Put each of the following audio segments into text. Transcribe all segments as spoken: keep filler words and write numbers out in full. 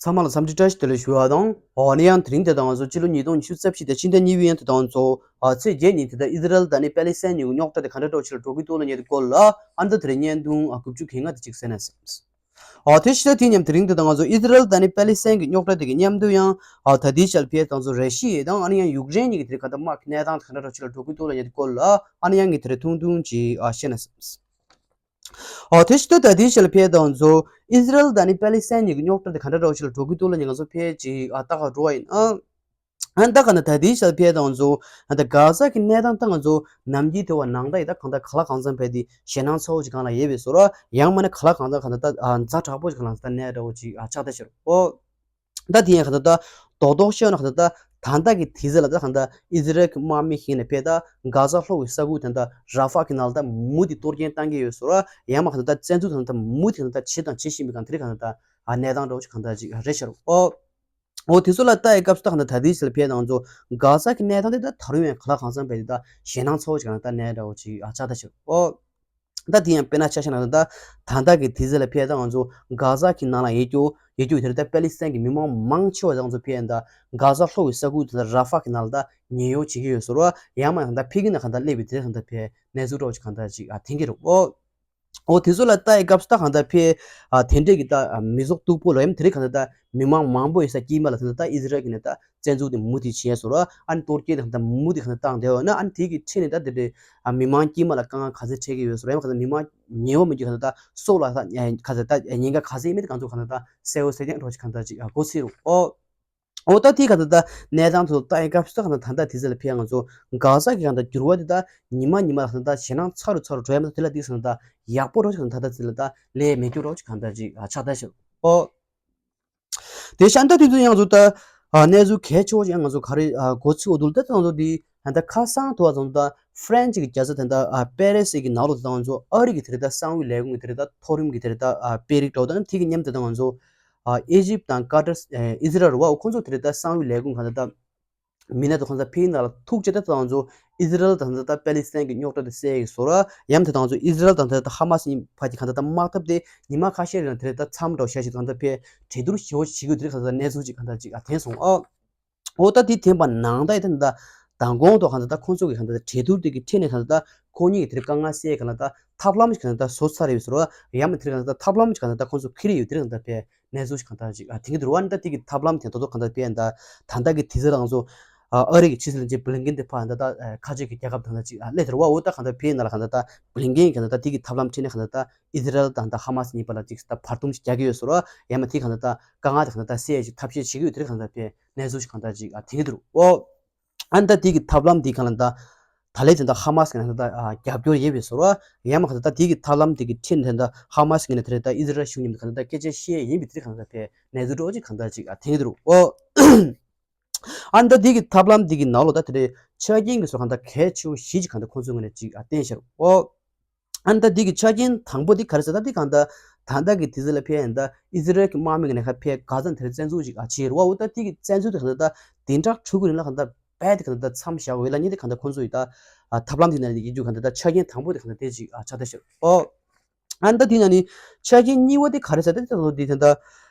ཚང་མ་ལ་འཚམས་འདྲི་བཀྲ་ཤིས་བདེ་ལེགས་ཞུ་བ་དང་། ཨོ་ནི་ཡང་དེ་རིང་དེ་དང་ང་ཚོ་ཕྱི་ལོ་ཉིས་སྟོང་ཉི་ཤུ་རྩ་བཞི་དེ་ཕྱི་ཟླ་གཉིས་པའི་ཡན་དེ་དང་ང་ཚོ་ཨ་ཚེས་བརྒྱད་ཉིན་དེ་དང་ཨི་ཟི་རལ་དང་ནི་པེ་ལི་སི་ཐན་གཉིས་ཀྱི་རྙོག་དྲ་དེ་ག་འདྲ་འདྲ་བོ་ཞིག་ལ་འགྲོ་གི་འདུག་ལབ་མཁན་དེ་སྐོར་ལ། ཨ་ནི་ད་དེ་རིང་བརྙན་ཐུང་ཨ་དགུ་བཅུ་གོ་ལྔ་དེ་གཅིག་གསན་ན་བསམས། ཨ་དེ་ཕྱི་ཟླ་དེ་མཉམ་དེ་རིང་དེ་དང་ང་ཚོ་ཨི་ཟི་རལ་དང་ནི་པེ་ལི་སི་ཐན་གྱི་རྙོག་དྲ་དེ་གི་མཉམ་དུ་ཡང་ཨ་ད་ལྟའི་ཆར་ཕྱི་ཟླ་དང་ང་ཚོ་ར་ཤི་ཡ་དང་ཨ་ནི་ཡང་ཡུཀ་རེན་གཉིས་ཀྱི་དེ་རིང་ག་འདྲ་དམག་གི་གནས་སྟངས་དེ་ག་འདྲ་འདྲ་བོ་ཞིག་ལ་འགྲོ་གི་འདུག་ལབ་མཁན་དེ་སྐོར་ལ་ཨ་ནི་ཡང་ངས་དེ་རིང་ཐུང་ཐུང་ཅིག་ཨ་བཤད་ན་བསམས། ཨོ་དེ་ཕྱི་ཟླ་ད་ལྟའི་ཆར་ལ་ཕྱི་ཟླ་དང་ང་ཚོ་ཨི་ཟི་རལ་དང་ནི་པེ་ལི་སི་ཐན་གཉིས་ཀྱི་རྙོག་དྲ་དེ་ག་འདྲ་འདྲ་བོ་ཞིག་ལ་འགྲོ་གི་འདུག་ལབ་མཁན་དེ་ང་ཚོ་ཕལ་ཆེར་ཨ་ལྟ་ག་འགྲོ་བ་ཡིན། ཨ་ཨ་ད་ག་ན་ད་ལྟའི་ཆར་ལ་ཕྱི་ཟླ་དང་ང་ཚོ་ཨ་ད་གྷ་ཟ་གི་གནས་སྟངས་ད་ང་ཚོ་ནམ་རྒྱུན་དེ་བ་ནང་ད་ཡི་ད་གང་ལྟར་ག་ལ་གང་འཚམ་ཕལ་དེ་ཞེད་སྣང་ཚ་བོ་ཞིག་གང་ལ་ཡོད་པའི་བཟོ་འདྲ། ཡང་མིན་ན་ག་ལ་གང་འཚམ་ག་ད་ད་ཨ་ཛ་དྲག་པོ་ཞིག་གང་ལ་ད་གནས་འདྲ་བོ་ཞིག་ཨ་ཆགས་ད་ཤར། ཨོ། ད་དེ་ཡང་ག་ད་ད་རྡོག་རྡོག་ཤོད་ན་ག་ད་ད་ད་ལྟ་གི་དུས་ཚོད་ལ་ད་ག་ད་ཨི་ཟི་རལ་གྱི་དམག་མི་ཞིག་ནས་ཕེ་ད་གྷ་ཟ་ལྷོ་གི་ས་ཁུལ་ད་ད་ར་ཧྥ་གི་ནང་ལ་ད་མུ་མཐུད་གཏོར་སྐྱོན་བཏང་གི་ཡོད་བཟོ་འདྲ། ཡང་མིན་ག་ད་ད་བཙན་འཛུལ་ད་ད་མུ་མཐུད་ག་ད་ད་བྱས་དང་བྱེད་བཞིན་པའི་གང་དེ་རིགས་ག་ད་ད་ཨ་གནས་སྟངས་འདྲ་བོ་ཞིག་ག་ད་ཅིག་རེད་ཤག། ཨོ། ཨོ་དེ་ཚོ་ལ་ལྟ་ཡི་སྐབས་སུ་ད་ག་ད་ད་དེའི་ཕྱིར་ཕེ་ད་ང་ཚོ་གྷ་ཟ་གི་གནས་སྟངས་དེ་ད་ད་རུང་ཡང་ག་ལ་གང་འཚམ་ཕལ་དེ་ད་ཞེད་སྣང་ཚ་བོ་ཞིག་ག་ད་ད་གནས་འདྲ་བོ་ཞིག་ཨ་ཆགས་ད་ཤག། ཨོ། ད་དེ་ཡང་དཔེར་ན་ཆ་བཞག་ན་ད་ད་ལྟ་གི་དུས་ཚོད་ལ་ཕེ་ད་ང་ཚོ་གྷ་ཟ་གི་ནང་ལ་ཡོད་རྒྱུ་ཡོད་རྒྱུ་དེར་ད་པེ་ལི་སི་ཐན་གྱི་མི་མང་མང་ཆེ་བ་ད་ང་ཚོ་ཕེ་ད་གྷ་ཟ་ལྷོ་གི་ས་ཁུལ་དེ་ད་ར་ཧྥ་གི་ནང་ལ་ད་ཉེན་གཡོལ་བྱེད་ཀྱི་ཡོད་བཟོ་འདྲ། ཡང་མིན་ད་ཕ་གི་ནང་ག་ད་སླེབས་པའི་དེ་ག་ད་ཕེ་གནས་ཚུལ་འདྲ་བོ་ཞིག་ག་ད་ཅིག་ཨ་ཐོན་གྱི་རེད། ཨོ། ཨོ་དེ་ཚོ་ལ་ལྟ་ཡི་སྐབས་སུ་ད་ག་ད་ཕེ་ཨ་དེ་འདྲས་ཀྱི་ད་ཨ་མི་ཚོགས་སྟུག་པོ་ལ་ཡང་དེ་རིགས་ག་ད་ད་མི་མང་མང་པོ་ཡོད་ས་དཀྱིལ་མ་ལ་ད་ད་ཨི་ཟི་རལ་གྱི་ནས་ད་བཙན་འཛུལ་དེ་མུ་མཐུད་བྱས་བཟོ་འདྲ། ཨ་ནི་གཏོར་སྐྱོན་དེ་ག་ད་མུ་མཐུད་ག་ད་བཏང་བསྡད་ཡོད་ན་ཨ་ནི་དེ་གི་ཁྲོད་ནས་ད་དེ་འདྲས་ཨ་མི་མང་དཀྱིལ་མ་ལ་དཀའ་ངལ་ག་ཚོད་འཕྲད་ཀྱི་ཡོད་བཟོ་འདྲ། ཡང་ག་ད་མི་མང་ཉེ་བོ་མི་འཇིག་ག་ད་ད་སྲོག་ལ་ད་ག་ད་ད་ཉེན་ཁ་ག་ཚོད་ཡོད་མེད་དེ་ག་ཚོད་ག་ད་ད་གསལ་བོ་གསལ་རྐྱང་འདྲ་བོ་ཞིག་ག་ད་ཅིག་ཨ་གོ་སྲིད་རུང་། ཨོ། འོ་ད་དེ་ག་ད་ད་གནས་སྟངས་ཐོག་ལ་ལྟ་ཡི་སྐབས་སུ་ད་ག་ད་ད་ལྟ་དུས་ཚོད་ལ་ཕེ་ང་ཚོ་གྷ་ཟ་གི་ག་ད་འགྱུར་བ་དེ་ད་ཉི་མ་ཉི་མ་ལ་ག་ད་ཞེད་སྣང་ཚ་རུ་ཚ་རུ་འགྲོ་ཡ་མ་གཏོགས་དེ་ལ་དེ་ག་ད་ཡག་པོ་འདྲ་བོ་ཞིག་ག་ད་ད་ལྟ་དུས་ལ་ད་ལས་མེད་རྒྱུ་འདྲ་བོ་ཞིག་ག་ད་ཅིག་ཨ་ཆགས་ད་ཤག། ཨོ། དེ་བཞིན་ད་དུས་ཚོད་ཡང་ཚོ་ད་ཨ་གནས་ཚུལ་གལ་ཆེ་བོ་ཞིག་ང་ཚོ་ག་རེ་ཨ་གོ་ཚུལ་འོ་དུ་ལ་ད་ད་ང་ཚོ་དེ་ད་ད་ཁ་སང་དུ་བ་ཚོ་ད་ཧྥ་རན་སི་གི་རྒྱལ་ས་ད་ད་ཨ་པེ་རི་སི་གི་ནང་ལོགས་ད་ང་ཚོ་ཨ་རི་གི་དེ་རེད་ད་གསང་བའི་ལས་ཁུངས་གི་དེ་རེད་ད་མཐོ་རིམ་གི་དེ་རེད་ད་ཨ་དཔོན་རིགས་འདྲ་བོ་ད་དེ་གི་མཉམ་དུ་ད་ང་ཚོ་ཨ་ཨི་ཇིབ་དང་ཀ་ཏར་ཨེ་ཨི་ཟི་རལ་རེད་བ། འོ་ཁོང་ཚོ་དེ་རེད་ད་གསང་བའི་ལས་ཁུངས་ག་ད་ད་མི་སྣ་དེ་ཁོང་ཚོ་ཕ་གི་ནང་ལ་ཐུག་བྱས་ད་ད་ང་ཚོ་ཨི་ཟི་རལ་དང་ད་ད་པེ་ལི་སི་ཐན་གྱི་རྙོག་དྲ་དེ་སེལ་ཡི་བཟོ་འདྲ། ཡང་དེ་ད་ང་ཚོ་ཨི་ཟི་རལ་དང་ད་ད་ཧ་མ་སི་གཉིས་བར་གྱི་ག་ད་ད་དམག་འཐབ་དེ་ཉི་མ་ཁ་ཤས་རིང་ལ་དེ་རེད་ད་མཚམས་འདྲ་བོ་བཞག་བྱས་ད་ད་ཕེ་གྲོས་བསྡུར་ཞེ་པོ་ཞིག་བྱེད་ཀྱི་ཡོད་དེ་རེད་ག་ད་ད་གནས་ཚུལ་ཅིག་ག་ད་ཅིག་ཨ་ཐོན་སོང་། ཨོ། འོ་ད་དེ་ཐོན་པ་ནང་ད་ཡི་ད་ད་མདང་དགོང་ཐོག་ག་ད་ད་ཁོང་ཚོ་གི་ག་ད་ད་གྲོས་བསྡུར་དེ་གི་ཁྲོད་ནས་ག་ད་ད་ཁོ་གཉིས་ཀྱི་དེ་རིང་དཀའ་ངལ་སེལ་ག་ལ་ད་ཐབས་ལམ་ཞིག་ག་ད་ད་བཟོ་ཚར་ཡོད་ཟེར་བ། ཡང་མིན་དེ་རིང་ག་ད་ད་ཐབས་ལམ་ཞིག་ག་ད་ད་ཁོང་ཚོ་ཁྱེར་ཡོད་དེ་རིང་ག་ད་ད་ཕེ་གནས་ཚུལ་ཞིག་ག་ད་ཅིག་ཨ་ཐོན་གྱི་འདུག་ར། ཨ་ནི་ད་དེ་གི་ཐབས་ལམ་དེ་ད་དུང་ག་ད་ཕེ་ད་ད་ད་ལྟ་གི་དུས་ཚོད་ལ་ང་ཚོ་ཨ་ཨ་རི་གི་ཕྱི་སྲིད་བློན་ཆེན་བྷི་ལིན་ཀེན་དེ་ཕ་ག་ད་ད་ཁ་ཆེ་གི་རྒྱལ་ཁབ་དང་ད་ཅིག་ཨ་སླེབས་ཟེར་བ། འོ་ད་ག་ད་ཕེ་ནང་ལ་ག་ད་ད་བྷི་ལིན་ཀེན་ག་ད་ད་དེ་གི་ཐབས་ལམ་ཁྲིད་ནས་ག་ད་ད་ཨི་ཟི་རལ་དང་ད་ཧ་མ་སི་གཉིས་བར་ལ་ཅིག་ད་བར་འདུམ་ཞིག་རྒྱག་གི་ཡོད་ཟེར་བ། ཡང་མིན་དེ་ག་ད་ད་དཀའ་ངལ་དེ་ག་ད་ད་སེལ་ཡ་ཅིག་ཐབས་ཤེས་བྱེད་ཀྱི་ཡོད་དེ་རིང་ག་ད་ད་ཕེ་གནས་ཚུལ་ཞིག་ག་ད་ཅིག་ཨ་ཐོན་གྱི་འདུག་ར། ཨོ། ཨ་ནི་ད་དེ་གི་ཐབས་ལམ་དེ་ག་ལ་ད་ད་ལས་དེ་ད་ཧ་མ་སི་གི་ནས་ད་ད་རྒྱབ་སྐྱོར་ཡོད་པའི་བཟོ་འདྲ། ཡང་མིན་ག་ད་ད་དེ་གི་ཐབས་ལམ་དེ་གི་ཁྲིད་ནས་ད་ཧ་མ་སི་གི་ནས་དེ་རེད་ད་ཨི་ཟི་རལ་གཞུང་མཉམ་དུ་ག་ད་ད་སྐད་ཆ་བཤད་ཡིན་པའི་དེ་རིང་ག་ད་ད་ཕེ་གནས་ཚུལ་འདྲ་བོ་ཅིག་ག་ད་ཅིག་ཨ་ཐོན་གྱི་འདུག་ར། ཨོ། ཨ་ནི་ད་དེ་གི་ཐབས་ལམ་དེ་གི་ནང་ལོགས་ད་དེ་རེད་ཆ་རྐྱེན་གི་བཟོ་ག་ད་གལ་ཆེ་བོ་བཞི་ཅིག་ག་ད་ཁོང་ཚོའི་ངོས་ནས་ཅིག་ཨ་བསྟན་ཤར། ཨོ། ཨ་ནི་ད་འདི་གི་ཆ་རྐྱེན་དང་པོ་འདི་ག་རེ་ཟེར་ད་འདི་གང་ལྟར་ད་ལྟ་གི་དུས་ཚོད་ལ་ཕེ་ཡིན་ད་ཨི་ཟི་རལ་གྱི་དམག་མི་གི་ནས་ཁ་ཕེ་གྷ་ཟ་ནས་དེ་རིང་བཙན་འཛུལ་ཅིག་ཨ་བྱས་རེད་བ། འོ་ད་འདི་གི་བཙན་འཛུལ་དེ་གང་ལྟར་ད་བདུན་ཕྲག་དྲུག་གི་རིང་ལ་གང་ལྟར་རྦད་དེ་གང་ལྟར་མཚམས་བཞག་དགོས་ལ་ནི་དེ་གང་ལྟར་ཁོང་ཚོ་ཡི་ད་ཨ་ཐབས་ལམ་དེ་ནས་ཡིན་རྒྱུ་གང་ལྟར་ད་ཆ་རྐྱེན་དང་པོ་དེ་གང་ལྟར་དེ་ཅིག་ཨ་ཆགས་བསྡད་ཤག། ཨོ། ཨ་ནི་ད་དེ་ན་ནི་ཆ་རྐྱེན་གཉིས་པ་དེ་ག་རེ་ཟེར་ད་དེ་ད་ལོ་དེ་ད་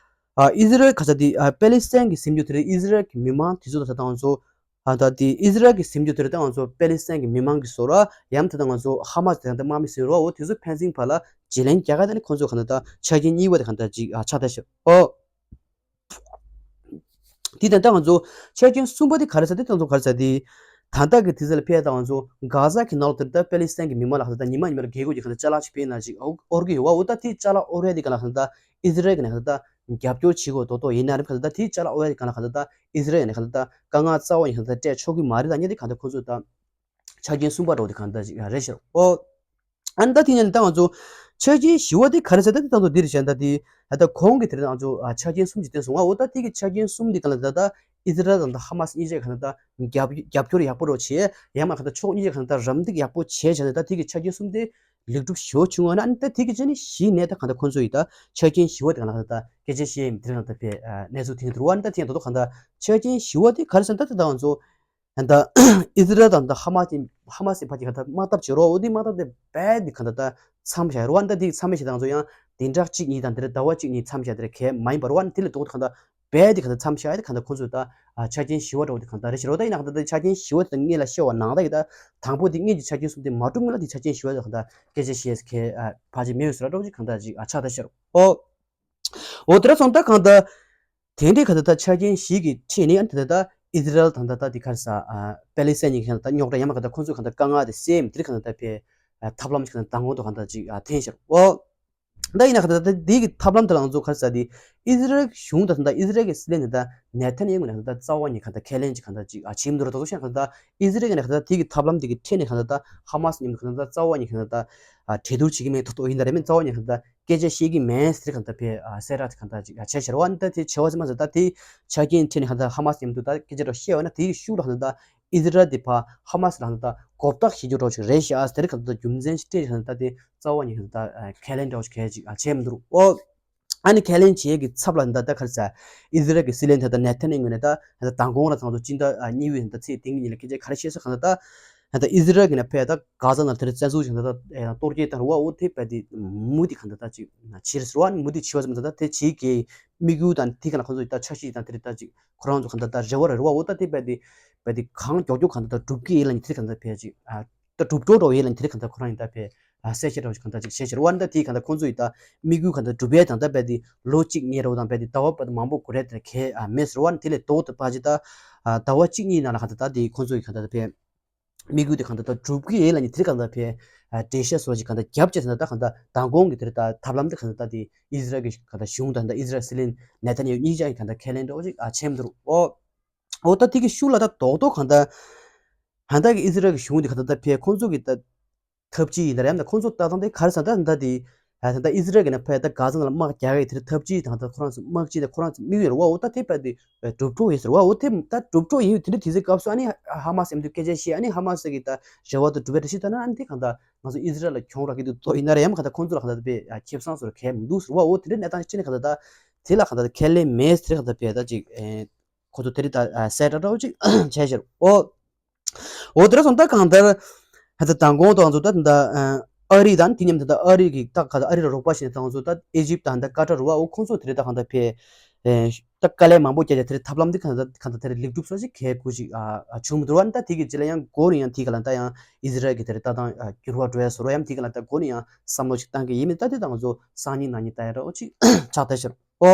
ཨ་ཨི་ཟི་རལ་ག་ས་དེ་ཨ་པེ་ལི་སི་ཐན་གི་ཟིན་རྒྱུ་དེ་རེད། ཨི་ཟི་རལ་གི་མི་མང་དེ་ཚོ་ད་ད་ང་ཚོ་ཨ་ད་དེ་ཨི་ཟི་རལ་གྱི་ཟིན་རྒྱུ་དེ་རེད་ད་ང་ཚོ་པེ་ལི་སི་ཐན་གྱི་མི་མང་གི་བཟོ་འདྲ། ཡང་དེ་ད་ང་ཚོ་ཧ་མ་སི་དེ་ད་དམག་མི་ཟིན་རོ། འོ་དེ་ཚོ་ཕན་ཚུན་བར་ལ་བརྗེ་ལེན་རྒྱག་ག་ད་ནི་ཁོང་ཚོ་ག་ད་ད་ཆ་རྐྱེན་གཉིས་པ་དེ་ག་ད་ཅིག་ཨ་ཆགས་བསྡད་ཤག། ཨོ། དེ་ད་ད་ང་ཚོ་ཆ་རྐྱེན་གསུམ་པ་དེ་ག་རེ་ཟེར་དེ་ད་ང་ཚོ་ག་རེ་ཟེར་དེ་ད་ལྟ་གི་དུས་ཚོད་ལ་ཕེ་ད་ང་ཚོ་གྷ་ཟ་གི་ནང་ལ་དེ་ད་པེ་ལི་སི་ཐན་གྱི་མི་མང་ལ་ག་ད་ད་ཉི་མ་ཉི་མ་ལ་རྒས་འཁོགས་ཀྱི་ག་ད་ཅ་ལག་ཅིག་ཕེ་ན་ཅིག་ཨོ་དབོར་གི་ཡོད་བ། འོ་ད་དེ་ཅ་ལག་དབོར་ཡ་དེ་ག་ལ་ག་ད་ད་ཨི་ཟི་རལ་གི་ནས་ག་ད་ད་རྒྱབ་སྐྱོར་བྱེད་དགོས་ཏོག་ཏོག་ཡིན་ན་རེད། ག་ད་ད་དེ་ཅ་ལག་དབོར་ཡ་དེ་ག་ལ་ག་ད་ད་ཨི་ཟི་རལ་ནས་ག་ད་ད་དཀའ་ངལ་རྩ་བ་ཡིན་ག་ད་ད་སྤྲད་ཆོག་གི་མ་རེད། ད་ཉེ་དེ་ག་ད་ཁོ་ཚོ་ད་ཆ་རྐྱེན་གསུམ་པ་འདྲ་བོ་དེ་ག་ད་ཅིག་རེད་ཤག། ཨོ། ཨ་ནི་ད་དེ་ཉིན་ད་ང་ཚོ་ཆ་རྐྱེན་བཞི་བ་དེ་ག་རེ་ཟེར་ད་དེ་ད་ང་ཚོ་འདིར་བྱས་ད་དེ་ད་ད་གོང་གི་དེ་རིང་ང་ཚོ་ཨ་ཆ་རྐྱེན་གསུམ་ཅིག་བསྟན་སོང་བ། འོ་ད་དེ་གི་ཆ་རྐྱེན་གསུམ་དེ་ག་ལ་ད་ད་ཨི་ཟི་རལ་དང་ད་ཧ་མ་སི་གཉིས་ཆ་ག་ད་ད་རྒྱབ་རྒྱབ་སྐྱོར་ཡག་པོ་རོ་བྱས། ཡང་མ་ག་ད་ཕྱོགས་གཉིས་ཆ་ག་ད་ད་རམ་འདེགས་ཡག་པོ་བྱས་བྱས་ནས་ད་དེ་གི་ཆ་རྐྱེན་གསུམ་དེ་ལེགས་གྲུབ་ཞེ་པོ་བྱུང་བ་ན། ཨ་ནི་ད་དེ་གི་ཆ་ནི་གཞི་ནས་ད་ག་ད་ཁོ་ཚོ་ཡི་ད་ཆ་རྐྱེན་བཞི་བ་དེ་ག་ལ་ག་ད་སྐད་ཆ་བཤད་ཡིན་དེ་རིང་ད་ཕེ་གནས་ཚུལ་དེ་འདུག་བ། ཨ་ནི་ད་དེ་ད་དོ་ག་ད་ཆ་རྐྱེན་བཞི་བ་དེ་ག་རེ་ཟེར་ད་ད་ད་ང་ཚོ་ད་ཨི་ཟི་རལ་དང་ད་ཧ་མ་སི་ཧ་མ་སི་བར་གྱི་ག་ད་དམག་འཐབ་བྱེད་རོགས། འོ་དེ་དམག་འཐབ་དེ་རྦད་དེ་ག་ད་ད་མཚམས་བཞག་རོགས། ཨ་ནི་ད་དེ་མཚམས་བཞག་ད་ང་ཚོ་ཡང་བདུན་ཕྲག་གཅིག་གཉིས་དང་དེ་རེད་ཟླ་བ་གཅིག་གཉིས་མཚམས་བཞག་དེ་རེད་གལ་མ་ཡིན་པར། འོ་ཨ་ནི་དེ་ལས་ལྡོག་ད་ག་ད་ རྦད་དེ་གང་ལྟར་མཚམས་བཞག་ཡ་དེ་གང་ལྟར་ཁོང་ཚོས་ད་ཨ་ཆ་རྐྱེན་བཞི་པ་འདྲ་བོ་དེ་གང་ལྟར་རེད་ཤག་རོ། ད་ཡིན་ན་གང་ལྟར་ད་ཆ་རྐྱེན་བཞི་པ་དེ་ད་སྔོན་ལ་བཤད་པ་ནང་ལྟར་གྱི་ད་དང་པོ་དེ་སྔོན་གྱི་ཆ་རྐྱེན་གསུམ་དེ་མ་གྲུབ་སྔོན་ལ་དེ་ཆ་རྐྱེན་བཞི་པ་དེ་གང་ལྟར་སྐད་ཆ་བཤད་ཡས་གལ་ཨ་ཕལ་ཆེར་མེད་པའི་བཟོ་འདྲ་བོ་ཅིག་གང་ལྟར་ཅིག་ཨ་ཆགས་བསྡད་ཤག་རོ། ཨོ། འོ་དེ་འདྲ་སོང་ད་གང་ལྟར། དེ་འདྲའི་གང་ལྟར་ད་ཆ་རྐྱེན་བཞི་གི་ཁྲིད་ནས་ཨ་ནི་དེ་ལྟར་ད་ཨི་ཟི་རལ་དང་ད་ལྟ་དེ་ག་རེ་ཟེར་ཨ་པེ་ལི་སི་ཐན་གྱི་གང་ལྟར་ད་རྙོག་དྲ་ཡང་མ་གང་ལྟར་ཁོང་ཚོས་གང་ལྟར་དཀའ་ངལ་དེ་སེལ་མི་དེ་གང་ལྟར་ད་ཕེ་ཨ་ཐབས་ལམ་ཞིག་གང་ལྟར་མདང་དགོང་དུ་གང་ལྟར་ཅིག་ཨ་འཐེན་ཤར་འོ། ད་ཡིན་ན་གང་ལྟར་ད་དེ་གི་ཐབས་ལམ་དེ་ལ་ང་ཚོ་ག་རེ་ཟེར་དེ་ཨི་ཟི་རལ་གཞུང་དང་ད་ལྟ་ཨི་ཟི་རལ་གྱི་སྲིད་བློན་དེ་ད་ནེ་ཐན་ཡ་ཧུ་ནས་གང་ལྟར་ད་རྩ་བ་ཉིད་གང་ལྟར་ཁས་ལེན་ཅིག་གང་ལྟར་ཅིག་ཨ་བྱེད་མི་འདུག་ར། ད་དུང་ཤ་གང་ལྟར་ཨི་ཟི་རལ་གྱི་ནས་གང་ལྟར་དེ་གི་ཐབས་ལམ་དེ་གི་ཁྲིད་ནས་གང་ལྟར་ད་ཧ་མ་སི་མཉམ་དུ་གང་ལྟར་ད་རྩ་བ་ཉིད་གང་ལྟར་ད་ཨ་གྲོས་བསྡུར་བྱེད་ཀྱི་མེད་ཐོག་ཐོག་ཡིན་ད་རེད་མིན་རྩ་བ་ཉིད་གང་ལྟར་སྐད་ཆ་བཤད་ཀྱི་མེད་ཟེར་གང་ལྟར་ཕེ་ཨ་གསལ་བསྒྲགས་དེ་གང་ལྟར་ཅིག་ཨ་བྱས་ཤར་བ་ནི་ད་དེ་བྱས་པ་ཟེར་མ་ཟེར་ད་དེ་ཆ་རྐྱེན་ཁྲིད་ནས་གང་ལྟར་ཧ་མ་སི་མཉམ་དུ་ད་སྐད་ཆ་འདྲ་བཤད་པ་ན་དེའི་ཤུགས་ལ་གང་ལྟར་ད་ཨི་ཟི་རལ་དེ་ཕ་ཧ་མ་སི་ལ་གང་ལྟར་ད་མགོ་བཏགས་བྱེད་རྒྱུ་འདྲ་བོ་ཞིག་རེད་ཤག་ཨ་དེར་གང་ལྟར་ད་རྒྱུ་མཚན་ཞིག་སྤྲད་གང་ལྟར་ད་དེ་རྩ་བ་ཉིད་གང་ལྟར་ད་ཁས་ལེན་འདྲ་བོ་ཞིག་གལ་ཅིག་ཨ་བྱས་མི་འདུག་ཨོ། ཨ་ནི་ཁས་ལེན་བྱེད་ཀྱི་ཚབ་ལ་གང་ལྟར་ད་ག་རེ་ཟེར་ཨི་ཟི་རལ་གྱི་སྲིད་བློན་དེ་ད་ནེ་ཐན་ཡ་ཧུ་ངོས་ནས་ད་ད་མདང་དགོང་ལ་ཚང་དུ་སྤྱི་ཟླ་ཨ་གཉིས་པའི་ད་ཚེས་དེ་ཉིན་ལ་སྐད་ཆ་ག་རེ་བཤད་སོང་གང་ལྟར་ད། ད་ཨི་ཟི་རལ་གྱི་ནས་ཕེ་ད་གྷ་ཛ་ནང་དེར་བཙན་འཛུལ་བྱུང་ད་ད་གཏོར་སྐྱོན་བཏང་རུ་བ་འོ་དེ་བས་དེ་མུ་མཐུད་གང་ལྟར་ད་ཅིག་བྱེད་རེད་ཟེར་བ་ནི་མུ་མཐུད་བྱེད་པ་ཙམ་ད་ད་དེ་བྱེད་ཀྱི་དམིགས་ཡུལ་དང་དེ་ག་ལ་ཁོང་ཚོ་ད་འཆར་གཞི་དང་དེ་རེད་ད་ཅིག་ཁོ་རང་ཚོ་གང་ལྟར་ད་རེ་བ་རེ་བ་འོ་ད་དེ་བས་དེ་བས་དེ་གང་མགྱོགས་མགྱོགས་གང་ལྟར་ད་འགྲུབ་ཀྱི་ཡིན་ལ་ནི་དེ་གང་ལྟར་བས་ཅིག་ད་གྲུབ་འགྲོ་འགྲོ་ཡིན་ལ་ནི་དེ་གང་ལྟར་ཁོ་རང་ཡིན་ད་བས་གསལ་བཤད་འདྲ་བོ་ཞིག་གང་ལྟར་ཅིག་བྱས་ཤར་བ་ནི་ད་དེ་གང་ལྟར་ཁོང་ཚོ་ཡིན་ད་དམིགས་ཡུལ་གང་ལྟར་འགྲུབ་ཡས་དང་ད་བས་དེ་ལོ་གཅིག་ཉེ་རུ་དང་བས་དེ་ཟླ་བ་བས་དེ་མང་པོ་འགོར་ཡས་དེ་གལ་མེད་ཟེར་བ་ནི་དེ་ལས་ལྡོག་ཏུ་ཕ་ཅི་ད་ཟླ་བ་གཅིག་གཉིས་ནང་ལ་གང་ལྟར་ད་དེ་ཁོང་ཚོ་ཡིན་གང་ལྟར་བས། དམིགས་ཡུལ་དེ་གང་ལྟར་ད་འགྲུབ་ཀྱི་ཡིན་ལ་ནི་དེ་གང་ལྟར་ཕེ་ཨ་འགྲེལ་བཤད་སོགས་ཀྱི་གང་ལྟར་རྒྱབ་བྱས་ཟིན་ད་གང་ལྟར་མདང་དགོང་གི་དེར་ད་ཐབས་ལམ་དེ་གང་ལྟར་ད་དེ་ཨི་ཟི་རལ་གྱི་གང་ལྟར་གཞུང་དང་ད་ཨི་ཟི་རལ་སྲིད་བློན་ནེ་ཐན་ཡ་ཧུ་གཉིས་ཆ་གི་གང་ལྟར་ཁས་ལེན་འདྲ་བོ་ཅིག་ཨ་ཆེམ་འདུག་ཨོ། ཨོ་ད་དེ་གི་ཤུགས་ལ་ད་རྡོག་རྡོག་གང་ལྟར་ཧན་ད་གི་ཨི་ཟི་རལ་གྱི་གཞུང་དེ་གང་ལྟར་ད་ཕེ་ཁོང་ཚོ་གི་ད་ཐབས་ཇུས་ཡིན་ད་རེད་ཡང་ད་ཁོང་ཚོ་ལྟ་སྟངས་དེ་ག་རེ་ཟེར་ད་ད་དེ། ད་ད་ཨི་ཟི་རལ་གྱི་ནས་ཕར་ད་གྷ་ཛ་ནང་ལ་དམག་རྒྱག་གི་དེ་ཐབས་ཇུས་དང་ད་ཁོ་རང་ཚོ་དམག་ཇུས་དང་ཁོ་རང་ཚོ་དམིགས་ཡུལ་རེད་བ། འོ་ད་དེ་བས་དེ་གྲུབ་འགྲོ་ཡིན་ཟེར་བ། འོ་དེ་ད་གྲུབ་འགྲོ་ཡིན་དེ་འདྲ་དེ་ཚེ་སྐབས་སུ་ཨ་ནི་ཧ་མ་སི་མཉམ་དུ་སྐད་ཆ་བཤད་ཨ་ནི་ཧ་མ་སི་གི་ད་རེ་བ་དེ་གྲུབ་པའི་འདྲ་ཞིག་ད་ན་ཨ་ནི་དེ་གང་ད་ང་ཚོ་ཨི་ཟི་རལ་ལ་གྱོང་རག་གི་འདུག་དོ་ཡིན་ན་རེད་ཡང་གང་ད་ཁོང་ཚོ་ལ་གང་ད་དཔེ་ཁེ་བཟང་བཟོ་ར་གལ་མི་འདུག་ཟེར་བ། འོ་དེ་འདྲ་གནས་སྟངས་ཤིག་ཕྱིན་ནས་གང་ད་ད་དེ་ལ་གང་ད་ཁས་ལེན་མེད་ཟེར་གང་ད་དཔེ་ད་ཅིག་ཁོ་ཚོ་དེ་རིགས་ད་གསལ་བསྒྲགས་འདྲ་བོ་ཅིག་བྱས་ཤར་འོ། འོ་དེ་ར་སོང་ད་གང་ལྟར་ཧ་ད་མདང་དགོང་དང་ཚོ་ད་ད་ཨ་རི་དང་དེ་མཉམ་དུ་ད་ཨ་རི་གི་ད་ག་ད་ཨ་རི་ལ་རོགས་པ་བྱས་ནས་དང་ཚོ་ད་ཨེ་ཇིབ་དང་ད་ཀ་ཏར་རུ་བ་འོ་ཁོང་ཚོ་དེ་རིགས་ད་གང་ད་ཕེ་ད་དཀའ་ལས་མང་པོ་བརྒྱབ་ཡ་དེ་རིགས་ཐབས་ལམ་དེ་གང་ད་གང་ད་དེ་རིགས་ལེགས་གྲུབ་སོགས་ཤིག་གལ་དགོས་ཤིག་བྱུང་མི་འདུག་བ། ད་དེ་གི་རྗེས་ལ་ཡང་འགོ་ནས་ཡང་དེ་ག་ལ་ད་ཡང་ཨི་ཟི་རལ་གི་དེ་རིགས་ད་དང་འགྱུར་བ་འགྲོ་ཡ་བཟོ་རོགས་ཡང་དེ་ག་ལ་ད་འགོ་ནས་ཡང་བསམ་བློ་ཞིག་བཏང་གི་ཡིན་མིན་ད་དེ་དང་ཚོ་སང་ཉིན་གནངས་ཉིན་ད་ཡ་འདྲ་བོ་ཅིག་ཆགས་ད་ཤར་འོ།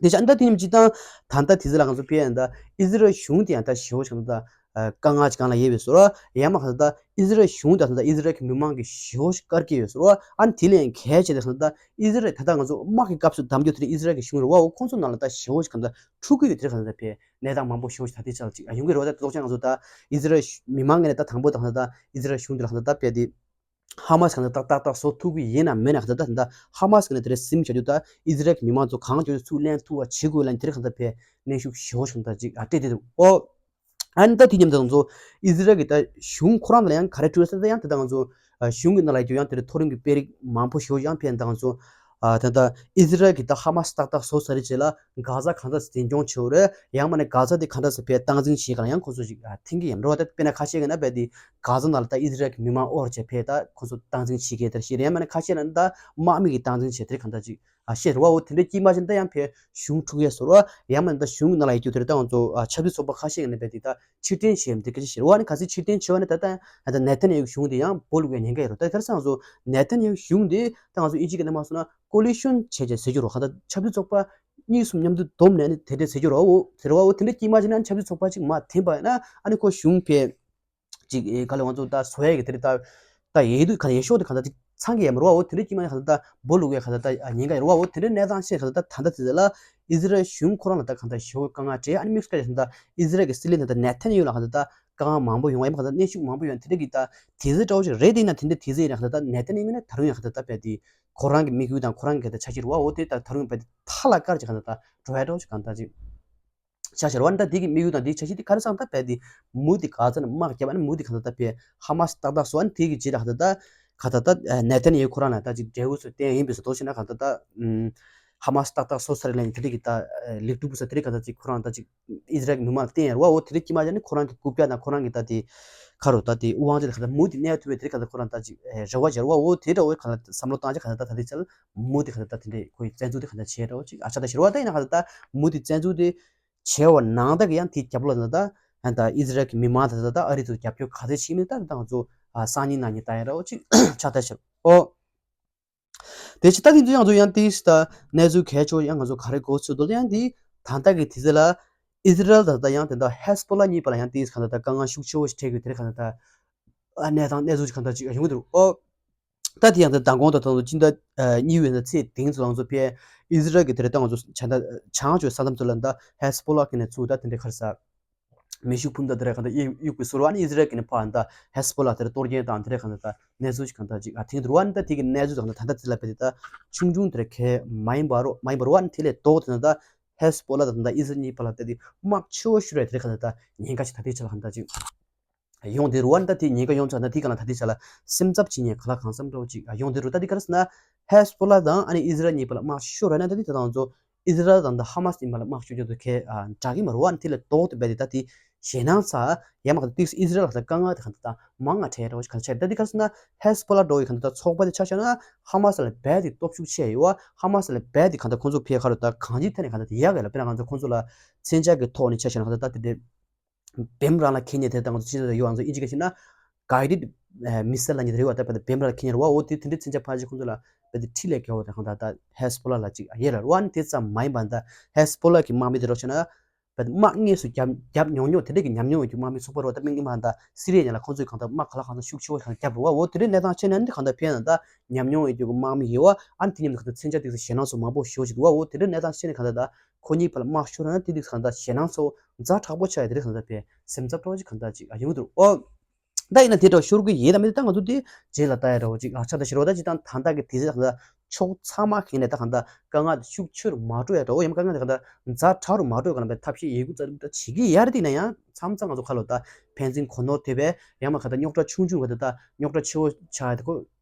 དེ་ཆ་ཨ་ནི་ད་དེ་མཉམ་སྤྱིར་བཏང་ད་ལྟ་དེ་ཚོ་ལ་ང་ཚོ་ཕེ་ཡ་ད་ཨི་ཟི་རལ་གཞུང་དེ་ཡང་ད་ཞེ་བོ་ཞིག་ད་དཀའ་ངལ་ཅིག་སྒང་ལ་ཡོད་པའི་བཟོ་འདྲ་ཡང་མ་གང་ད་ཨི་ཟི་རལ་གཞུང་དང་ད་ཨི་ཟི་རལ་གྱི་མི་མང་གི་ཞེ་བོ་ཞིག་དཀའ་ལས་ཡོད་བཟོ་འདྲ། ཨ་ནི་དེ་ལས་ཡང་གལ་ཆེ་དེ་ད་ཨི་ཟི་རལ་ད་ལྟ་ང་ཚོ་དམག་གི་སྐབས་སུ་བདམས་རྒྱུ་དེ་ནི་ཨི་ཟི་རལ་གྱི་གཞུང་རེད་བ། འོ་ཁོང་ཚོ་ནང་ལ་ད་ཞེ་བོ་ཞིག་གང་ད་འཁྲུག་གི་ཡོད་དེ་གང་ད་ཕེ་གནས་སྟངས་མང་པོ་ཞེ་བོ་ཞིག་ད་ལྟའི་ཆར་ཅིག་ཡོང་གི་རེད་བ། ད་ལྟ་ཅང་ང་ཚོ་ད་ཨི་ཟི་རལ་མི་མང་ངོས་ནས་ད་དང་པོ་ད་གང་ད་ཨི་ཟི་རལ་གཞུང་དེ་ལ་གང་ད་ད་ཕེ་དེ། ཧ་མ་སི་གང་ལྟར་ཏག་ཏག་བཟོ་ཐུབ་ཀྱི་ཡིན་ནམ་མེད་ན་གང་ལྟར་ད་ཧ་མ་སི་གི་ནས་དེ་རེད་ཟིན་བྱ་རྒྱུ་ད་ཨི་ཟི་རལ་གྱི་མི་མང་ཚོ་གང་མགྱོགས་ཚུར་ལེན་ཐུབ་པ་བྱེད་དགོས་ལ་དེ་རེད་གང་ལྟར་ཕེ་གནོན་ཤུགས་ཞེ་བོ་ཞིག་ད་ཅིག་ཨ་སྤྲད་དེ་འདུག་ཨོ། ཨ་ནི་ད་དེ་མཉམ་དུ་ང་ཚོ་ཨི་ཟི་རལ་གྱི་ད་གཞུང་ཁོ་རང་ལ་ཡང་ག་རེ་སྤྲོད་ས་ད་ཡང་དེ་ད་ང་ཚོ་གཞུང་གི་ནང་ལ་ཡོད་ཡང་དེ་རེད་མཐོ་རིམ་གྱི་དཔོན་རིགས་མང་པོ་ཞེ་བོ་ཡང་ཕེ་ད་ང་ཚོ་ཨ་ད་ད་ཨི་ཟི་རལ་གྱི་ད་ཧ་མ་སི་ཏག་ཏག་བཟོ་ཚར་རེད་བྱས་ལ། གྷ་ཛ་གང་འདྲ་འཛིན་སྐྱོང་བྱེད་དགོས་རེད། ཡང་མིན་ན་གྷ་ཛ་དེ་གང་འདྲ་ཟེར་ཕེ་སྟངས་འཛིན་བྱེད་ག་ལ་ཡང་ཁོ་ཚོ་ཞིག་ཨ་འཐེན་གྱི་ཡིན་རེད་བ། ད་དཔེར་ན་ཁ་ཤས་ཀྱི་ན་རྦད་དེ་གྷ་ཛ་ནང་ལ་ད་ཨི་ཟི་རལ་གྱི་མི་མང་དབོར་བྱས་ཕེ་ད་ཁོ་ཚོ་སྟངས་འཛིན་བྱེད་མཁན་དེ་ཞིག་རེད། ཡང་མིན་ན་ཁ་ཤས་ལ་ནི་ད་དམག་མི་གི་སྟངས་འཛིན་བྱས་དེ་གང་འདྲ་ཅིག་ཨ་བཤད་རེད་བ། འོ་དེ་འདྲ་དཀྱིལ་མ་ཕྱིན་ད་ཡང་ཕེ་གཞུང་འཁྲུག་ཡས་བཟོ་འདྲ་བ། ཡང་མིན་ན་ད་གཞུང་གི་ནང་ལ་ཡོད་རྒྱུ་དེ་རེད། ད་ང་ཚོ་ཨ་ཆབ་སྲིད་ཚོགས་པ་ཁ་ཤས་ཀྱི་ན་རྦད་དེ་ད་ཕྱིར་འཐེན་བྱས་མི་དེ་སྐད་ཆ་བཤད་རེད་བ། ཨ་ནི་གལ་སྲིད་ཕྱིར་འཐེན་བྱས་པ་ན་ད་ད་ད་ནེ་ཐན་ཡ་ཧུ་གཞུང་དེ་ཡང་སྦོ་ལུག་ཡས་ཉེན་ཁ་ཡོད་རེད། ད་ག་རེ་ཟེར་ང་ཚོ་ནེ་ཐན་ཡ་ཧུ་གཞུང་དེ་ད་ང་ཚོ་ཨིན་ཇི་གི་ནང་མ་སོང་ན་ཀོ་ལི་ཤོན་བྱས་བྱས་ཟེར་རྒྱུ་རེད། གང་ལྟར་ཆབ་སྲིད་ཚོགས་པ་གཉིས་གསུམ་མཉམ་དུ་བསྡོམས་ནས་ནི་དེ་འདྲ་ཟེར་རྒྱུ་རེད་བ། འོ་དེ་རེད་བ། འོ་དེ་འདྲ་དཀྱིལ་མ་ཕྱིན་ན་ཆབ་སྲིད་ཚོགས་པ་གཅིག་མར་འཐེན་པ་ཡིན་ན་ཨ་ནི་ཁོ་གཞུང་ཕེ་ཅིག་ཨེ་ག་ལ་ང་ཚོ་ད་བཟོ་ཡས་ཀྱི་དེ་རེད། ད་ད་ཡས་དུས་ག་ལ་ཡས་ཤོག་དེ་གང་ལྟར་ཅིག་ཚང་གི་ཡས་མ་རེད་བ། འོ་དེ་འདྲ་དཀྱིལ་མ་གང་ལྟར་ད་སྦོ་ལུག་ཡས་གང་ལྟར་ད་ཉེན་ཁ་ཡོད་རེད་བ། འོ་དེ་འདྲ་གནས་སྟངས་ཤིག་གང་ལྟར་ད་ད་ལྟ་དེ་ཚོ་ལ་ཨི་ཟི་རལ་གཞུང་ཁོ་རང་ལ་ད་གང་ལྟར་ཞེ་པོ་དཀའ་ངལ་འཕྲད། ཨ་ནི་དམིགས་བསལ་གང་ལྟར་ཨི་ཟི་རལ་གྱི་སྲིད་བློན་ད་ལྟ་ནེ་ཐན་ཡ་ཧུ་ལ་གང་ལྟར་ད་དཀའ་ངལ་མང་པོ་ཡོང་བ་ཡིན་པ་གང་ལྟར་གནོན་ཤུགས་མང་པོ་ཡོང་དེ་འདྲ་གི་ད་དེ་ཚོ་འདྲ་བོ་ཞིག་རེད། དེ་ཡིན་ན་དེ་འདྲ་དེ་ཚོ་ཡིན་ན་གང་ལྟར་ད་ནེ་ཐན་ཡ་ཧུ་ནས་ད་རུང་ཡང་གང་ལྟར་ད་རྦད་དེ་ཁོ་རང་གི་དམིགས་ཡུལ་དང་ཁོ་རང་གི་ད་འཆར་གཞི་རེད་བ། འོ་དེ་ད་ད་རུང་རྦད་དེ་མཐའ་ལ་བཀར་ཅིག་གང་ལྟར་ད་འགྲོ་ཡ་འདྲ་བོ་ཞིག་གང་ལྟར་ཅིག་ཆགས་ཤར་བ། ཨ་ནི་ད་དེ་གི་དམིགས་ཡུལ་དང་དེ་འཆར་གཞི་དེ་ག་རེ་ཟེར་ན་ད་རྦད་དེ་མུ་མཐུད་གྷ་ཛ་ནས་དམག་བརྒྱབ། ཨ་ནི་མུ་མཐུད་གང་ལྟར་ད་ཕེ་ཧ་མ་སི་ཏག་ཏག་བཟོ། ཨ་ནི་དེ་གི་རྗེས་ལ་གང་ལྟར་ད་ག་ད་ད་ནེ་ཐན་ཡ་ཧུ་ཁོ་རང་ལ་ད་ཅིག་འབྲས་བུ་ཚོ་བསྟན་ཡིན་པའི་བཟོ་འདྲ་བྱས་ན་གང་ལྟར་ད་ཨུམ་ ཧ་མ་སི་ཏག་ཏག་སོ་སར་ལེན་དེ་རིགས་ཀྱི་ད་ལེགས་གྲུབ་ས་དེ་རིགས་ག་ད་ཅིག་ཁོ་རང་ད་ཅིག་ཨི་ཟི་རལ་གྱི་མི་མང་ལ་བསྟན་ཡ་རེད་བ། འོ་དེ་རིགས་ཀྱི་མ་ཡ་ནི་ཁོ་རང་གི་རྐུབ་བཀྱག་དང་ཁོ་རང་གི་ད་དེ་ག་རུ་ད་དེ་དབང་ཆ་དེ་ག་ད་མུ་མཐུད་གནས་ཐུབ་པའི་དེ་རིགས་ག་ད་ཁོ་རང་ད་ཅིག་རེ་བ་བྱེད་རེད་བ། འོ་དེ་འདྲ་འོ་ག་ད་བསམ་བློ་བཏང་ཆ་ག་ད་ད་ད་དེ་ཚལ་མུ་མཐུད་ག་ད་ད་དེ་འདྲས་ཁོ་ཡི་བཙན་འཛུལ་དེ་ག་ད་བྱེད་རེད་བ། ཅིག་ཨ་ཆ་ད་ཞེ་རེད་བ། ད་ཡིན་ན་ག་ད་ད་མུ་མཐུད་བཙན་འཛུལ་དེ་བྱས་པ་ནང་ད་གི་ཡང་དེའི་རྒྱབ་ལོགས་ན་ད་ཨ་ད་ཨི་ཟི་རལ་གྱི་མི་མང་ད་ད་ད་ཨ་རི་ཚོ་རྒྱབ་སྐྱོར་ག་ཚོད་བྱེད་མིན་ད་ད་ང་ཚོ་ཨ་སང་ཉིན་གནངས་ཉིན་ལྟ་ཡ་ར་འོ་ཅིག་ཆགས་ད་ཤག་ཨོ། དེ་ཕྱི་ད་དེ་ཚོ་ཡང་ཚོ་ཡང་ཏིས་ད་གནས་ཚུལ་གལ་ཆེ་བོ་ཡང་ང་ཚོ་ག་རེ་གོ་ཚུལ་འདུག་ཡང་དེ་ད་ལྟ་གི་དུས་ཚོད་ལ་ཨི་ཟི་རལ་ད་ད་ཡང་དེ་འདྲ་ཧེ་སི་པོ་ལ་གཉིས་བར་ལ་ཡང་ཏིས་གང་ད་ད་དཀའ་ངལ་ཤུགས་ཆེ་བོ་ཞིག་འཕྲད་དགོས་དེ་རེད། གང་ད་ད་གནས་སྟངས་གནས་ཚུལ་གང་ད་ཅིག་ཡོང་གི་འདུག་ཨོ། ད་དེ་ཡང་ད་མདང་དགོང་ད་ད་ལོ་སྤྱི་ཟླ་ཨ་གཉིས་པའི་ཚེས་བདུན་ཚོ་ལང་ཚོ་ཕེ་ཨི་ཟི་རལ་གྱི་དེ་རེད་ད་ང་ཚོ་བྱ་ད་བྱང་ཕྱོགས་ས་མཚམས་ཚོ་ལ་ད་ཧེ་སི་པོ་ལ་གི་ནས་ཚུགས་ད་དེ་འདྲ་ཁར་ས། མེ་ཤུགས་འཕུར་མདའ་དེ་རེད་གང་ལྟར་གཡུག་གཡུག་པའི་ཟུར་བ་ནི་ཨི་ཟི་རལ་གྱི་ནི་ཕར་ད་ཧེ་སི་པོ་ལ་དེར་གཏོར་སྐྱོན་དང་དེ་རེད་གང་ལྟར་ད་གནས་ཚུལ་ཞིག་གང་ལྟར་ཅིག་ཨ་ཐེངས་དུ་རུ་བ་ནི་ད་དེ་གི་གནས་ཚུལ་དང་ད་ད་ད་དེ་ལ་བེད་ད་ཆུང་ཆུང་དེར་གལ་མ་ཡིན་པ་རུ་མ་ཡིན་པ་རུ་བ་ནི་དེ་ལས་ལྡོག་དེ་ན་ད་ཧེ་སི་པོ་ལ་དང་ད་ཨི་ཟི་རལ་གཉིས་བར་ལ་ད་དེ་དམག་ཆེ་བོ་ཤོར་རེད་དེ་རེད་གང་ལྟར་ད་ཉེན་ཁ་ཞིག་ད་དེ་ཆ་ལ་གང་ལྟར་ཅིག་ཡོང་དེ་རུ་བ་ནི་ད་དེ་ཉེན་ཁ་ཡོང་ཆ་ན་དེ་གང་ལ་ད་དེ་ཆ་ལ་སེམས་འཚབ་བྱེད་ཉེན་ཁ་ལ་གང་འཚམ་འགྲོ་ཅིག་ཡོང་དེ་རུ་ད་དེ་ག་རེ་ཟེར་ན་ཧེ་སི་པོ་ལ་དང་ཨ་ནི་ཨི་ཟི་རལ་གཉིས་བར་ལ་དམག་ཤོར་རེད་ན་ད་དེ་ད་དང་ཚོ། ཨི་ཟི་རལ་དང་ད་ཧ་མ་སི་ཡིན་པ་ལ་དམག་ཤུགས་ཆེན་དུ་ཁེལ་ཨ་འདྲ་གི་མ་རུ་བ་ནི་དེ་ལས་ལྡོག་ཏུ་བས་ཏེ་ད་དེ་ཞེད་སྣང་ཚ་ཡ་མ་ག་ཏིག་ཨི་ཟི་རལ་ལ་ད་དཀའ་ངལ་དེ་ག་ད་ད་མང་ང་འཕྲད་རོ་ག་ཆ་ད་དེ་ག་སི་ན་ཧེ་སི་པོ་ལ་འགྲོ་ཡི་ག་ད་ད་ཚོགས་པ་དེ་ཆ་བཞག་ན་ཧ་མ་སི་ལ་བས་ཏེ་སྟོབས་ཤུགས་ཆེ་ཡོད་བ། ཧ་མ་སི་ལ་བས་ཏེ་ག་ད་ཁོང་ཚོ་ཕེ་ཁ་རུ་ད་གང་ཅི་ཐད་ནས་ག་ད་དེ་ཡག་གི་ལ་དཔེར་ན་ང་ཚོ་ཁོང་ཚོ་ལ་མཚོན་ཆ་གི་ཐོག་ནས་ཆ་བཞག་ན་ག་ད་ད་དེ་དེ། བེམ་རང་ལ་ཁེན་ཉེ་དེ་དང་ཚོ་ཕྱི་ཚོ་ཡོ་ཨང་ཚོ་ཨིན་ཇི་ག་ཤི་ན་guided missile ལ་ཉེ་དེ་རེ་བ་ད་བེད་བེམ་རང་ལ་ཁེན་ཉེ་རེ་བ། འོ་དེ་དེ་འདྲའི་མཚོན་ཆ་ཕལ་ཆེར་ཁོང་ཚོ་ལ་བེད་དེ་ཁྲི་ལས་བརྒལ་བ་དང་གང་ད་ད་ཧེ་སི་པོ་ལ་ལ་ཅིག་ཡེ་ལ་རེ་བ་ནི་དེ་ཙམ་མ་ཡིན་པ་ད་ཧེ་སི་པོ་ལ་གི་དམག་མི་དེ་རོ་ཆེ་ན་བེད་དམག་དངོས་སུ་རྒྱབ་རྒྱབ་མྱོང་མྱོང་དེ་འདྲའི་གི་ཉམས་མྱོང་ཡོད་རྒྱུ་དམག་མི་ཚོགས་པ་རོ་ད་མིང་ཨིན་མ་ད་སི་རི་ཡ་ཉ་ལ་ཁོང་ཚོའི་གང་ད་དམག་ག་ལ་གང་ད་ཤུགས་ཆེ་བ་གང་རྒྱབ་རེ་བ། འོ་དེ་འདྲའི་གནས་སྟངས་ཆེ་ན་ནི་གང་ད་ཕན་ན་ད་ཉམས་མྱོང་ཡོད་རྒྱུ་གི་དམག་མི་ཡེ་བ་ཨ་ནི་དེ་ཉམས་གང་ད་མཚོན་ཆ་དེ་ཚོ་ཞེད་སྣང་ཚོ་མང་པོ་ཞེ་བ་ཞིག་འདུག་བ། འོ་དེ་འདྲའི་གནས་སྟངས་ཆེ་ནི་གང་ད་ད། ཁོ་གཉིས་བར་ལ་དམག་ཤོར་ན་དེ་དུས་གང་ལྟར་ཞེད་སྣང་ཚོ་ཛ་དྲག་པོ་ཆགས་ཡ་དེ་རིགས་གང་ལྟར་པའི་སེམས་འཚབ་སྤྲོ་ཞིག་གང་ལྟར་ཅིག་ཡོང་གི་འདུག་ཨོ། ད་ཡིན་ན་དེ་འདྲ་ཤོར་གི་ཡིན་ད་མི་ད་ང་ཚོ་དེ་རྗེས་ལ་ལྟ་ཡ་འདྲ་བོ་ཅིག་ཨ་ཆགས་ད་ཤི་རོ་ད་ཅི་དང་ད་ལྟ་གི་དེ་ཚེ་གང་ལྟར་ཕྱོགས་ཚང་མ་གིས་ནས་ད་གང་ལྟར་དཀའ་ངལ་དེ་ཤུགས་ཆེ་རུ་མ་འགྲོ་ཡ་འདྲ་བོ་ཡིན་དཀའ་ངལ་དེ་གང་ལྟར་ཛ་དྲག་རུ་མ་འགྲོ་ཡ་གང་ལྟར་པའི་ཐབས་ཤེས་ཡོད་དགུ་རྩ་རུ་ད་བྱེད་ཀྱི་ཡ་རེད། དེ་ན་ཡང་མཚམས་མཚམས་ང་ཚོ་ཁ་ལོ་ད་ཕན་ཚུན་གོ་ནོར་ཐེབས་པས་ཡང་མ་གང་ལྟར་རྙོག་དྲ་ཆུང་ཆུང་གང་ལྟར་ད་རྙོག་དྲ་ཆེ་བོ་ཆགས་ཡ་དེ་ཁོ།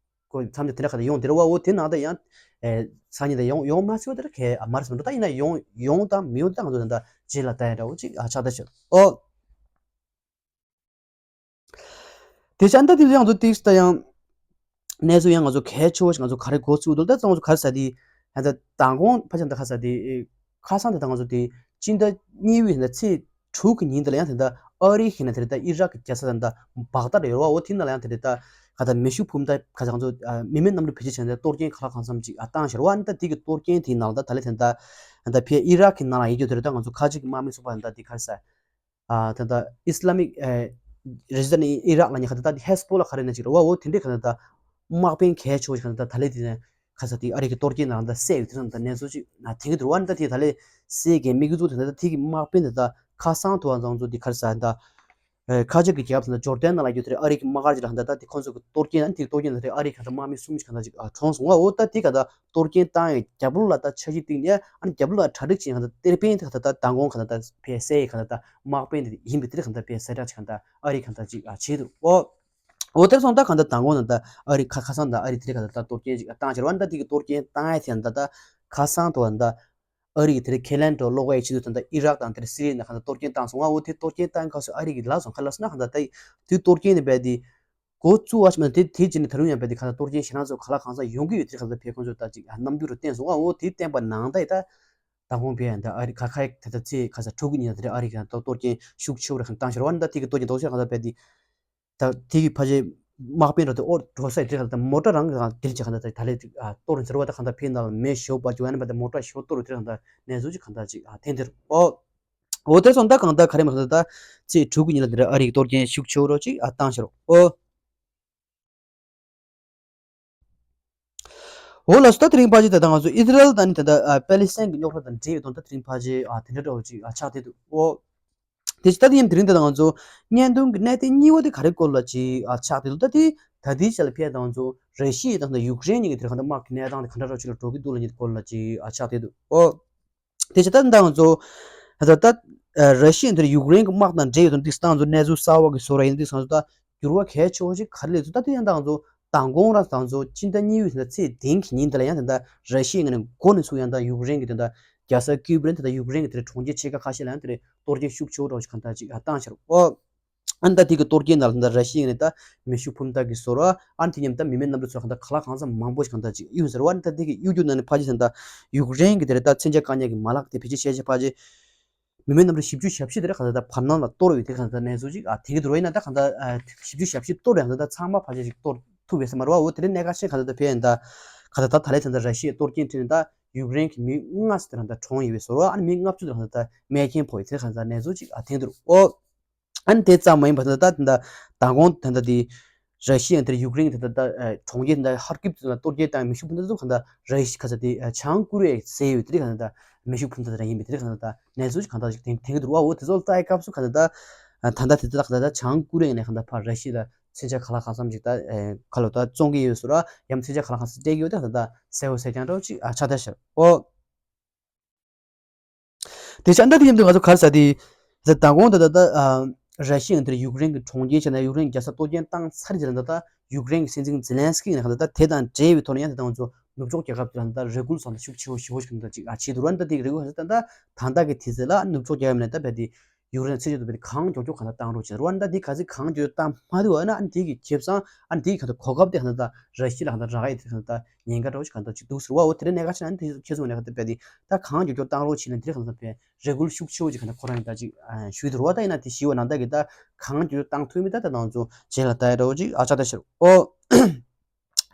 ཁོ་མཚམས་ཆད་དེ་འདྲ་ག་དེ་ཡོང་དེ་ར་བ། འོ་དེ་ནང་ད་ཡང་ཨེ་སང་ཉིན་ད་ཡོང་ཡོང་མ་སྲིད་པ་དེ་ར་གལ་ཨ་མ་རེད་སོང་འགྲོ། ད་ཡིན་ན་ཡོང་ཡོང་དང་མི་ཡོང་ད་ང་ཚོ་ད་ད་རྗེས་ལ་ལྟ་ཡ་འདྲ་བོ་ཅིག་ཨ་ཆགས་ད་ཤག་ཨོ། དེ་ཆ་ད་དེ་ཡང་ཚོ་ཏིག་ད་ཡང་གནས་ཚུལ་ཡང་ང་ཚོ་གལ་ཆེ་བོ་ཞིག་ང་ཚོ་ག་རེ་གོ་ཚུལ་འདུག་ད་ང་ཚོ་ག་རེ་ཟ་དེ་ད་མདང་དགོང་ཕ་ཆ་ད་ག་ཟ་དེ་ཁ་སང་དེ་ད་ང་ཚོ་དེ་སྤྱི་ཟླ་གཉིས་པའི་ད་ཚེས་དྲུག་གི་ཉིན་དེ་ལ་ཡང་དེ་འདྲ་ཨ་རི་ཡིན་ན་དེ་འདྲ་ཨི་རག་གི་རྒྱལ་ས་དེ་འདྲ་བག་དར་ཡོད་རེད་བ། འོ་དེ་ནང་ལ་ཡང་དེ་འདྲ་ད་ག་ད་མེ་ཤུགས་འཕུར་མདའ་ག་ཚང་ཚོ་མི་མེད་གནམ་གྲུ་བེད་སྤྱོད་བྱས་ནས་གཏོར་སྐྱོན་ག་ལ་གང་འཚམ་ཅིག་བཏང་ཤར་བ། ཨ་ནི་ད་དེ་གི་གཏོར་སྐྱོན་དེའི་ནང་ལ་ད་ད་ལས་དེ་འདྲ་ད་ཕའི་ཨི་རག་གི་ནང་ལ་ཡིན་རྒྱུ་དེ་འདྲ་ད་ང་ཚོ་ཁ་ཅིག་གི་དམག་མི་ཚོགས་པ་དེ་འདྲ་དེ་ག་རེ་ཟ་ཨ་དེ་འདྲ་ཨི་སི་ལ་མིག་རེ་ཛི་ཌེན་ཊི་ཨི་རག་ལ་ཉེ་ཁ་ད་ད་དེ་ཧེ་སི་པོ་ལ་ག་རེ་ན་ཅིག་རེད་བ། འོ་དེ་འདྲའི་ག་ད་ད་དམག་དཔོན་གལ་ཆེ་བོ་ཞིག་ག་ད་ད་ལས་དེ་ནས། ཁ་ས་དེ་ཨ་རི་གི་གཏོར་སྐྱོན་ནང་ད་སྲས་ཡོད་དེ་རང་ད་གནས་ཚུལ་ཅིག་ན་དེང་གི་དུ་བ་ནི་ད་དེ་ད་ལས་སྲས་རྒན་མི་གི་ཚོ་དེ་ད་དེ་གི་དམག་དཔོན་དེ་ད་ཁ་སང་དུ་བ་ཚང་ཚོ་དེ་ཁར་ས་ད་ཁ་ཆེ་གི་རྒྱལ་ཁབ་ད་ཇོར་ཌན་ནང་ལ་ཡོད་དེ་ཨ་རི་གི་དམག་སྒར་ཅིག་ལ་ད་ད་དེ་ཁོང་ཚོ་གི་གཏོར་སྐྱོན་ན་དེ་གཏོར་སྐྱོན་ད་དེ་ཨ་རི་ག་ད་དམག་མི་གསུམ་ཅིག་ག་ད་ཅིག་གྲོངས་སོང་བ། འོ་ད་དེ་ག་ད་གཏོར་སྐྱོན་བཏང་ཡོད་རྒྱབ་ལོགས་ལ་ད་འཆར་གཞི་བཏིང་ནས་ཨ་ནི་རྒྱབ་ལོགས་ལ་གྲ་སྒྲིག་བྱེད་ག་ད་གཏེར་སྤེན་དེ་ག་ད་ད་མདང་དགོང་ག་ད་ད་ཕའི་སྲས་ག་ད་ད་དམག་དཔོན་དེ་ཡིན་པའི་དེ་ག་ད་ཕའི་གསལ་བསྒྲགས་ཅིག་ག་ད་ཨ་རི་ག་ད་ཅིག་བྱེད་འདུག་འོ། འོ་དེར་སོང་ད་གང་ལྟར་དང་པོ་ནང་ད་ཨ་རི་ཁ་ཁ་སང་ད་ཨ་རི་དེ་རིང་གང་ལྟར་ད་གཏོར་སྐྱོན་ཅིག་བཏང་ཕྱིར་བ་ད་དེ་གི་གཏོར་སྐྱོན་བཏང་ཡ་དེ་ད་ད་ཁ་སང་དུ་ད་ཨ་རི་གི་དེ་རིང་ཁེ་ལན་དུ་གློག་ཨེ་ཆེད་དུ་ད་ཨི་རག་དང་དེར་སི་རི་ནང་གང་ལྟར་གཏོར་སྐྱོན་བཏང་སོང་བ། འོ་དེ་གཏོར་སྐྱོན་བཏང་ཡ་སྐབས་སུ་ཨ་རི་གི་ལ་སོང་ཁ་ལ་སོང་ན་གང་ལྟར་ད་དེ་གཏོར་སྐྱོན་ནི་བས་དེ་གོ་བཙུགས་བ་ཞིག་མ་དེ་དེ་རྗེས་ནས་ད་རུང་ཡང་བས་དེ་གང་ལྟར་གཏོར་སྐྱོན་ཞེད་སྣང་ཚོ་ག་ལ་གང་ས་ཡོང་གི་ཡོད་དེ་གང་ལྟར་བས་ཁོང་ཚོ་ད་ཅིག་རྣམ་འགྱུར་རུ་བསྟན་སོང་བ། འོ་དེ་བསྟན་པ་ནང་ད་ཡི་ད་དང་པོ་བས་ད་ཨ་རི་ཁ་ཁ་ཡི་ད་ད་ཚེ་ཁ་ས་དྲུག་གི་ཉིན་ད་དེ་རིང་ཨ་རི་གི་གཏོར་སྐྱོན་ཤུགས་ཆེ་བོ་རུ་བཏང་ཕྱིར་བ་ད་དེ་གི་གཏོར་སྐྱོན་དོགས་ཤོས་གང་ལྟར་བས་དེ། ད་དེ་གི་ཕ་ཆེ་དམག་དཔོན་ར་དེ་ཨོ་འགྲོ་ས་ཡི་དེ་ག་ད་མོ་ཊ་རང་གི་གང་དེར་ཅིག་གང་ད་ད་ལས་ཅིག་གཏོར་ཟེར་བ་ད་གང་ད་ཕེ་ན་ལ་མེ་ཤོ་པ་ཅུ་ཨན་པ་ད་མོ་ཊ་ཤོ་གཏོར་དེ་གང་ད་གནས་ཚུལ་ཅིག་གང་ད་ཅིག་ཐེན་དེར་ཨོ། ཨོ་དེར་སོང་ད་གང་ད་ག་རེ་མ་གང་ད་ད་ཚེས་དྲུག་གི་ཉིན་ལ་དེ་རིང་ཨ་རི་གི་གཏོར་སྐྱོན་ཤུགས་ཆེ་བོ་རོ་ཅིག་བཏང་ཤར་ཨོ། འོ་ལགས་སོ། ད་དེ་རིང་ཕལ་ཆེར་ད་ལྟ་ང་ཚོ་ཨི་ཟི་རལ་དང་ནི་ད་ལྟ་ཨ་པེ་ལི་སི་ཐན་གྱི་རྙོག་དྲ་དང་འབྲེལ་བའི་དོན་དུ་ད་དེ་རིང་ཕལ་ཆེར་ཨ་དེ་འདྲ་འདྲ་བོ་ཅིག་ཨ་ཆགས་བསྡད་འདུག་ཨོ། དེ་ཕྱི་ད་དེ་ཡིན་དེ་རིང་ད་ལྟ་ང་ཚོ་བརྙན་ཐུང་གི་གནད་དོན་གཉིས་པ་དེ་ག་རེ་སྐོར་ལ་ཅིག་ཨ་ཆགས་བསྡད་འདུག་ད་དེ་ད་དེའི་ཆ་ལ་ཕྱི་ད་ང་ཚོ་ར་ཤི་ཡ་དང་ད་ཡུཀ་རེན་གཉིས་ཀྱི་དེ་ག་ད་དམག་གི་གནས་སྟངས་དེ་ག་འདྲ་འདྲ་བོ་ཅིག་ལ་འགྲོ་གི་འདུག་ལ་ཉིད་སྐོར་ལ་ཅིག་ཨ་ཆགས་བསྡད་འདུག་ཨོ། དེ་ཕྱི་ད་ད་ང་ཚོ་ད་ད་ར་ཤི་ཡ་དེ་ཡུཀ་རེན་གྱི་དམག་དང་འབྲེལ་ཡོད་དོན་དེ་ད་ང་ཚོ་གནས་ཚུལ་གསར་བ་གི་བཟོ་འདྲ་ཡིན་དུས་ང་ཚོ་ད་འགྱུར་བ་གལ་ཆེ་བོ་ཞིག་ག་རེ་སླེབས་ཚུལ་ད་དེ་ཡང་ད་ང་ཚོ་ མདང་དགོང་རང་ད་ང་ཚོ་སྤྱི་ཟླ་གཉིས་པའི་ད་ཚེས་བདུན་གྱི་ཉིན་དེ་ལ་ཡང་ད་ལྟ་ར་ཤི་ཡའི་ངོས་ནས་འགོ་ནས་ཚུགས་ཡང་ད་ཡུཀ་རེན་གྱི་ད་ལྟ་རྒྱལ་ས་ཀིབ་རེད། ད་ལྟ་ཡུཀ་རེན་གྱི་དེ་གྲོང་ཁྱེར་ཆེ་ཁག་ཁ་ཤས་ལ་ཡང་དེ་རེད་གཏོར་སྐྱོན་ཤུགས་ཆེ་བོ་འདྲ་བོ་ཞིག་གང་ལྟར་ཅིག་ཨ་བཏང་ཤར་ཨོ། ཨ་ནི་ད་དེ་གི་གཏོར་སྐྱོན་ནང་ལ་ད་ལྟ་ར་ཤི་ཡའི་ངོས་ནས་ད་མེ་ཤུགས་འཕུར་མདའ་གི་བཟོ་ར་ཨ་ནི་དེ་མཉམ་ད་མི་མེད་གནམ་གྲུ་ཚོ་གང་ལྟར་ག་ལ་གང་འཚམ་མང་པོ་ཞིག་གང་ལྟར་ཅིག་གཡུག་ཟེར་བ། ཨ་ནི་ད་དེ་གི་གཡུག་རྒྱུ་ནང་ནས་ཕལ་ཆེར་ད་ལྟ་ཡུཀ་རེན་གྱི་དེ་རེད་ད་མཚོན་ཆ་བཀག་ཉར་གྱི་མ་ལག་དེ་བེད་སྤྱོད་བྱས་བྱས་ཕལ་ཆེར་མི་མེད་གནམ་གྲུ་བཞི་བཅུ་ཞེ་བཞི་དེ་རེད་གང་ལྟར་ད་བར་སྣང་ལ་གཏོར་ཡོད་དེ་གང་ལྟར་གནས་ཚུལ་ཅིག་ཨ་དེ་གི་དུ་རོ་ཡིན་ན་ད་གང་ལྟར་ཨ་བཞི་བཅུ་ཞེ་བཞི་གཏོར་ཡང་ད་ད་ཚང་མ་ཕལ་ཆེར་ཅིག་གཏོར་ཐུབ་ཡོད་ས་མ་རེད་བ། འོ་དེ་རིང་གནད་འགག་ཆེན་གང་ལྟར་ད་ཕེབས་ཡིན་ད་གང་ལྟར་ད་ད་ལས་ད་ལྟ་ར་ཤི་ཡའི་གཏོར་སྐྱོན་ཁྲིད་ནས་ད་ཡུཀ་རེན་གྱི་མི་ལྔ་ཙམ་དེ་རང་ད་གྲོངས་ཡོད་པའི་བཟོ་རོ། ཨ་ནི་མི་ལྔ་བཅུ་དེ་རང་ད་རྨས་སྐྱོན་ཕོག་ཡོད་དེ་གང་ལྟར་གནས་ཚུལ་ཅིག་ཨ་ཐེངས་འདིར་ཨོ། ཨ་ནི་དེ་ཙམ་མ་ཡིན་པར་ད་ལྟ་ད་ལྟ་མདང་དགོང་ད་ལྟ་དེ་ར་ཤི་ཡ་དེར་ཡུཀ་རེན་གྱི་ད་ལྟ་ད་གྲོང་ཁྱེར་ད་ཧར་ཀིབ་དེ་ལ་གཏོར་སྐྱོན་བཏང་མེ་ཤུགས་འཕུར་མདའ་ཚོ་གང་ལྟར་ར་ཤི་ཁ་ས་དེ་བྱང་ཀོ་རི་ཡའི་ཟེར་ཡོད་དེ་རིགས་གང་ལྟར་མེ་ཤུགས་འཕུར་མདའ་དེ་རང་ཡིན་པའི་དེ་རིགས་གང་ལྟར་གནས་ཚུལ་ཅིག་གང་ལྟར་ཞིག་དེང་དེང་གི་འདུག་བ། འོ་དེ་ཚོ་ལ་ལྟ་ཡི་སྐབས་སུ་གང་ལྟར་ད་ད་ལྟ་དེ་ད་ལྟ་བྱང་ཀོ་རི་ཡ་ནས་གང་ལྟར་ཕར་ར་ཤི་ཡ་ལ་མཚོན་ཆ་ག་ལ་གང་འཚམ་ཅིག་ད་ག་ལོ་ད་བཙོང་གི་ཡོད་ཟེར་ར་ཡང་མཚོན་ཆ་ག་ལ་གང་འཚམ་སྤྲད་ཀྱི་ཡོད་དེ་གང་ལྟར་གསལ་བོ་གསལ་རྐྱང་འདྲ་བོ་ཅིག་ཨ་ཆགས་བསྡད་ཤག་ཨོ། དེ་ཆ་འདྲ་དེ་མཉམ་དུ་ང་ཚོ་ག་རེ་ཟ་དེ། ད་མདང་དགོང་ད་ད་ལྟ་ཨ་ར་ཤི་ཡ་དེར་ཡུཀ་རེན་གྱི་གྲོང་ཁྱེར་བྱས་ན་ཡུཀ་རེན་རྒྱལ་ས་གཏོར་སྐྱོན་བཏང་ཚར་རྗེས་ལ་ད་ལྟ་ཡུཀ་རེན་གྱི་སྲིད་འཛིན་ཛེ་ལན་སི་ཀི་ཡིན་ན་ད་ལྟ་དེ་དང་འབྲེལ་བའི་ཐོག་ནས་ཡང་ད་ལྟ་ང་ཚོ་ནུབ་ཕྱོགས་རྒྱལ་ཁབ་དེ་ལ་ད་ལྟ་རེ་སྐུལ་བཟང་ད་ཤུགས་ཆེ་བོ་ཞེ་པོ་ཞིག་ད་ལྟ་ཅིག་ཨ་བྱེད་འདུག་ར། ད་ལྟ་དེ་གི་རེ་སྐུལ་ད་ལྟ་ད་ལྟ་གི་དུས་ཚོད་ལ་ནུབ་ཕྱོགས་རྒྱལ་ཁབ་ནས་ད་རྦད་དེ་ཡུཀ་རེན་ཚུད་ཆེད་དུ་རྦད་དེ་གང་མགྱོགས་མགྱོགས་གང་ལ་བཏང་རོགས་བྱེད་ར། ད་ལྟ་དེ་ག་ཚོད་གང་མགྱོགས་མགྱོགས་བཏང་མ་ཐུབ་པ་ན་ཨ་ནི་དེ་གི་ཁེ་བཟང་ཨ་ནི་དེ་གི་ག་ཚོད་གོ་སྐབས་དེ་གང་ལ་ད་ར་ཤི་ཡ་ལ་གང་ལ་རག་ཡ་དེ་གང་ལ་ད། ཉེན་ཁ་འདྲ་བོ་ཞིག་གང་ལྟར་ཅིག་འདུག་ཟེར་བ། འོ་དེ་རིང་གནད་འགག་ཆེ་ན་དེ་ཁྱེད་ཚོ་ནས་ག་དེ་རྦད་དེ་ད་གང་མགྱོགས་མགྱོགས་བཏང་རོགས་བྱེད་ན་དེ་རིང་གང་ལྟར་རྦད་རེ་སྐུལ་ཤུགས་ཆེ་བོ་ཅིག་གང་ལྟར་ཁོ་རང་ཡིན་ད་ཅིག་ཞུས་འདུག་ར། ད་ཡིན་ན་དེ་ཞུས་པ་ནང་ལྟར་གྱི་ད་གང་མགྱོགས་བཏང་ཐུབ་མིན་ད་ད་ང་ཚོ་རྗེས་ལ་ལྟ་ཡ་འདྲ་བོ་ཅིག་ཨ་ཆགས་ད་ཤར་ཨོ།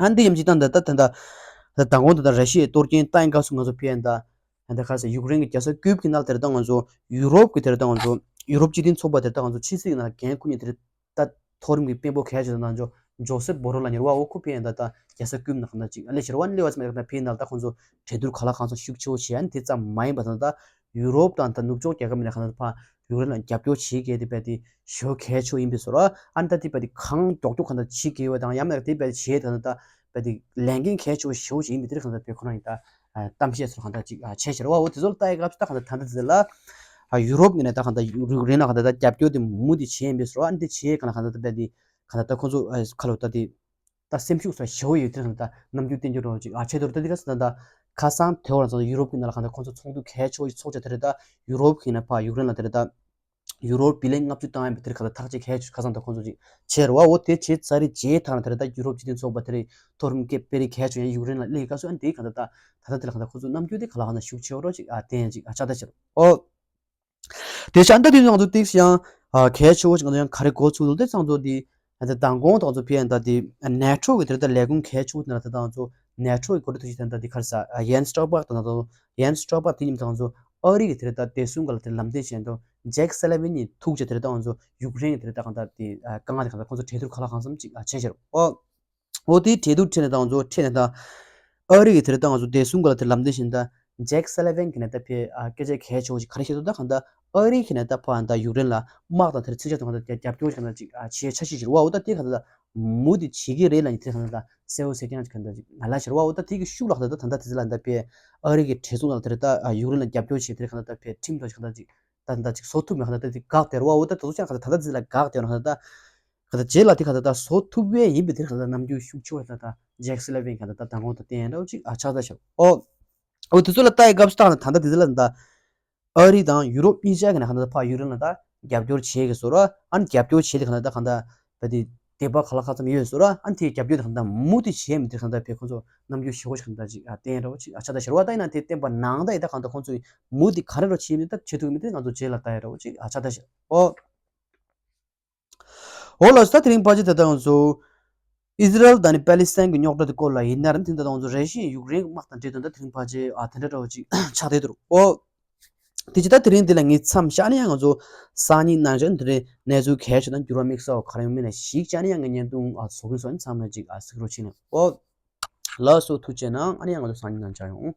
ཨ་འདི་ཡམ་ཅིག་ད་ད་ད་ད་ད་མདང་དགོང་ད་ད་ར་ཤི་ཡའི་གཏོར་སྐྱོན་བཏང་ཡིན་སྐབས་སུ་ང་ཚོ་ཕེ་ཡིན་ད་ད་ག་ས་ཡུཀ་རེན་གྱི་རྒྱལ་ས་ཀིབ་ཀྱི་ནང་དེར་ད་ང་ཚོ་ཡུ་རོབ་ཀྱི་དེར་ད་ང་ཚོ་ཡུ་རོབ་སྤྱི་མཐུན་ཚོགས་པ་དེར་ད་ང་ཚོ་ཕྱི་སྲིད་ཀྱི་ནང་འགན་འཁུར་མཁན་དེར། ད་མཐོ་རིམ་གྱི་དཔོན་པོ་གལ་ཆེ་ན་ཇོ་སེབ་བོ་རོ་ལ་ཉེ་བ་འོ་ཁོ་ཕེ་ཡིན་ད་ད་རྒྱལ་ས་ཀུན་ན་གང་ད་ཅིག་ཨ་ལེ་ཤེར་བ་ལེ་བ་ཙམ་ཡག་ད་ཕེ་ཡིན་ད་ད་ཁོང་ཚོ་གྲོས་བསྡུར་ག་ལ་གང་ཚོ་ཤུགས་ཆེ་བོ་བྱེད་ཨ་ནི་དེ་ཙམ་མ་ཡིན་པ་ད་ད་ཡུ་རོབ་དང་ད་ནུབ་ཕྱོགས་རྒྱལ་ཁབ་མི་ན་གང་ད་ཕ་ཡུཀ་རེན་ལ་རྒྱབ་སྐྱོར་བྱེད་མཁན་དེ་བས་དེ་ཞོ་གལ་ཆེ་བོ་ཡིན་པའི་བཟོ་ར་ཨ་ནི་ད་དེ་བས་དེ་གང་མགྱོགས་མགྱོགས་གང་ད་བྱེད་དགོས་བ་དང་ཡང་མེད་ན་དེ་བས་དེ་བྱེད་ད་ད་བས་དེ་ལས་འགན་གལ་ཆེ་བོ་ཞེ་བོ་ཞིག་ཡིན་པའི་དེ་རེད་གང་ད་བས་ཁོ་རང་ཡིན་ད་གཏམ་བཤད་ཚོ་གང་ད་ཅིག་བྱས་ཤེར་བ་འོ་དེ་ཚོ་ལ་ལྟ་ཡི་སྐབས་སུ་ད་གང་ད་ད་ད་དེ་ལ། ཡུ་རོབ་ངོས་ནས་ད་གང་ལྟར་ཡུ་རོབ་རེད་ན་གང་ལྟར་ད་རྒྱབ་སྐྱོར་དེ་མུ་མཐུད་བྱེད་ཡིན་པའི་བཟོ་འོ་ཨ་ནི་དེ་བྱེད་གང་ལ་གང་ལྟར་ད་རྦད་དེ་གང་ལྟར་ད་ཁོང་ཚོ་ཨ་ཁ་ལོ་ད་དེ་ད་སེམས་ཤུགས་སོགས་ཞེ་བོ་ཡོད་དེ་གང་ལྟར་ད་རྣམ་འགྱུར་བསྟན་རྒྱུ་རོ་ཅིག་ཨ་ཆེ་མཐོར་ད་དེ་ག་ས་ད་ད་ཁ་སང་དེ་བར་ཚོ་ཡུ་རོབ་ཀྱི་ནང་ལ་གང་ལྟར་ཁོང་ཚོ་ཚོགས་འདུ་གལ་ཆེ་བོ་ཞིག་ཚོགས་བྱ་དེ་རེད། ད་ཡུ་རོབ་ཀྱི་ནང་ཕ་ཡུཀ་རེན་ལ་དེ་རེད་ད་ཡུ་རོབ་བི་ལིན་ལྔ་བཅུ་བཏང་ཡིན་པའི་དེ་རེད་གང་ལྟར་ཐག་གཅོད་གལ་ཆེ་ཁ་སང་ད་ཁོང་ཚོ་ཅིག་བྱས་རེད་བ། འོ་དེ་བྱས་ཚར་རེད་རྗེས་ཐག་ན་དེ་རེད་ད་ཡུ་རོབ་སྤྱི་མཐུན་ཚོགས་པ་དེ་རེད་མཐོ་རིམ་སྐད་སྤེལ་རེས་གལ་ཆེ་ཡང་ཡུཀ་རེན་ལ་སླེབས་སྐབས་སུ་ཨ་ནི་དེ་གང་ལྟར་ད་ད་ད་དེ་ལ་གང་ལྟར་ཁོང་ཚོ་རྣམ་འགྱུར་དེ་གང་ལ་གང་ལྟར་ཤུགས་ཆེ་བོ་རོ་ཅིག་ཨ་བསྟན་ཅིག་ཨ་ཆགས་ད་ཕྱིར་འོ། དེ་ཤ་འདི་དུས་ང་ཚོ་ཏིག་ཡང་གལ་ཆེ་བོ་ཞིག་ང་ཚོ་ཡང་ག་རེ་གོ་ཚུལ་དེ་ཚང་ཚོ་དེ་ད་མདང་དགོང་ད་ང་ཚོ་ཕེ་ཡང་ད་དེ་ནེ་ཊོ་གི་དེ་རེད་ད་ལས་ཁུངས་གལ་ཆེ་བོ་དེ་ན་ད་ང་ཚོ་ནེ་ཊོ་གི་གོ་སྒྲིག་ཐུགས་ཆེ་དེ་ད་དེ་ག་རེ་ཟ་ཡན་སི་སྟོལ་པག་ད་ང་ཚོ་ཡན་སི་སྟོལ་པག་དེ་ཉིན་ད་ང་ཚོ་ཨ་རི་གི་དེ་རེད་ད་བདེ་སྲུང་སྒང་ལ་དེ་ལམ་སྟོན་བྱས་འདུག་ཇེག་སེ་ལེ་ཝིན་ནི་ཐུག་ཅེས་དེ་རེད་ད་ང་ཚོ་ཡུཀ་རེན་གི་དེ་རེད་ད་གང་ད་དེ་དཀའ་ངལ་དེ་གང་ད་ཁོང་ཚོ་གྲོས་བསྡུར་ག་ལ་གང་འཚམ་ཅིག་བྱས་ཤར་ཨོ། འོ་དེའི་གྲོས་བསྡུར་ཁྲིད་ནས་ད་ང་ཚོ་ཁྲིད་ནས་ད། ཨ་རི་གི་དེ་རིང་ད་ང་ཚོ་བདེ་སྲུང་སྒང་ལ་དེ་ལམ་སྟོན་བྱས་ནས་ད་ཇེག་སེ་ལེ་ཝིན་གི་ནས་ད་ཕེ་ཨ་སྐད་ཆ་གལ་ཆེ་བོ་ཞིག་ག་རེ་བཤད་འདུག་ད་གང་ལྟར་ཨ་རི་གི་ནས་ད་ཕ་ཨ་ད་ཡུཀ་རེན་ལ་དམག་དང་དེར་ཚིག་ཆ་དང་གང་ལྟར་རྒྱབ་སྐྱོར་གང་ལྟར་ཅིག་ཨ་བྱེད་འཆར་གཞི་ཞིག་རེད་བ། འོ་ད་དེ་གང་ལྟར་མུ་མཐུད་བྱེད་ཀྱི་རེད་ལབ་ནས་དེ་གང་ལྟར་གསལ་བོ་གསལ་རྐྱང་ཅིག་གང་ལྟར་ཅིག་ང་ལ་ཤར་བ། འོ་ད་དེ་གི་ཤུགས་ལ་གང་ལྟར་ད་ད་ལྟ་དེ་ཚོ་ལ་ད་ཕེ་ཨ་རི་གི་གྲོས་ཚོགས་ནང་དེར་ད་ཡུཀ་རེན་ལ་རྒྱབ་སྐྱོར་བྱེད་དེར་གང་ལྟར་ད་ཕེ་ཁྲིམས་ཐོག་གང་ལྟར་ཅིག་ད་ད་ཅིག་བཟོ་ཐུབ་མེད་གང་ལྟར་ད་དེ་འགག་དེར་བ། འོ་ད་དེ་ཚོ་ཀྱང་གང་ལྟར་ད་ད་ལྟ་དེ་ཚོ་ལ་འགག་དེར་གང་ལྟར་ད། ག་ད་རྗེས་ལ་དེ་ག་ད་ད་བཟོ་ཐུབ་པའི་ཡིན་པའི་དེ་ག་ད་ད་རྣམ་འགྱུར་ཤུགས་ཆེ་བ་ད་ད་ཇེག་སི་ལེ་ཝིན་ག་ད་ད་མདང་དགོང་ད་བསྟན་འདྲ་བོ་ཅིག་ཨ་ཆགས་ད་ཤག་ཨོ། ཨོ་དེ་ཚོ་ལ་ལྟ་ཡི་སྐབས་སུ་ད་ད་ད་དེ་ཚོ་ལ་ད་ཨ་རི་དང་ཡུ་རོབ་གཉིས་ཆ་གི་ནས་ག་ད་ད་ཕ་ཡུ་རོབ་ལ་ད་རྒྱབ་སྐྱོར་བྱེད་གི་བཟོ་ར་ཨ་ནི་རྒྱབ་སྐྱོར་བྱེད་དེ་ག་ད་ད་ག་ད་ད་དེ་དད་པ་ག་ལ་ག་ཙམ་ཡོད་བཟོ་ར་ཨ་ནི་དེ་རྒྱབ་སྐྱོར་དེ་ག་ད་མུ་དེ་བྱེད་མི་དེ་ག་ད་ཕེ་ཁོང་ཚོ་རྣམ་འགྱུར་ཞི་བོ་ཞིག་ག་ད་ཅིག་ཨ་བསྟན་འདྲ་བོ་ཅིག་ཨ་ཆགས་ད་ཤག་ར་བ། ད་ཡིན་ན་དེ་བསྟན་པ་ནང་ད་ཡི་ད་ག་ད་ཁོང་ཚོ་མུ་དེ་ག་རེ་རོ་བྱེད་མི་ད་བྱེད་ཐུབ་མི་དེ་ང་ཚོ་རྗེས་ལ་ལྟ་ཡི་འདྲ་བོ་ཅིག་ཨ་ཆགས་ད་ཤག་ཨོ། འོ་ལགས་སོ། ད་དེ་རིང་ཕལ་ཆེར་ད་ལྟ་ང་ཚོ་ཨི་ཟི་རལ་དང་ནི་པ་ལི་སི་ཐན་གྱི་རྙོག་དྲ་དེ་སྐོར་ལ་ཡིན་ན་ར་དེ་ད་ལྟ་ང་ཚོ་རེ་ཞིག་ཡུཀ་རེན་གྱི་དམག་དང་འབྲེལ་དོན་ད་དེ་རིང་ཕལ་ཆེར་ཨ་དེ་འདྲ་འདྲ་བོ་ཅིག་ཆགས་བསྡད་འདུག་ཨོ། དེ་ཅི་ད་དེ་རིང་འདི་ལ་ངས་མཚམས་བཞག་ནས་ཡང་ང་ཚོ་སང་ཉིན་ནང་ཆ་དེ་རིང་གནས་ཚུལ་གལ་ཆེ་དང་འགྱུར་བ་དམིགས་བསལ་བ་ག་རེ་ཡོང་མིན་ལ་གཞིགས་བྱས་ནས་ཡང་ངས་བརྙན་ཐུང་ཨ་བཟོ་གིན་བཟོ་ནས་ཚང་མས་ཅིག་ཨ་གཟིགས་རོགས་བྱེད་ནས་ཨོ། ལགས་སོ། ཐུགས་རྗེ་གནང་། ཨ་ནི་ཡང་ང་ཚོ་སང་ཉིན་ནང་མཇལ་ཡོང་།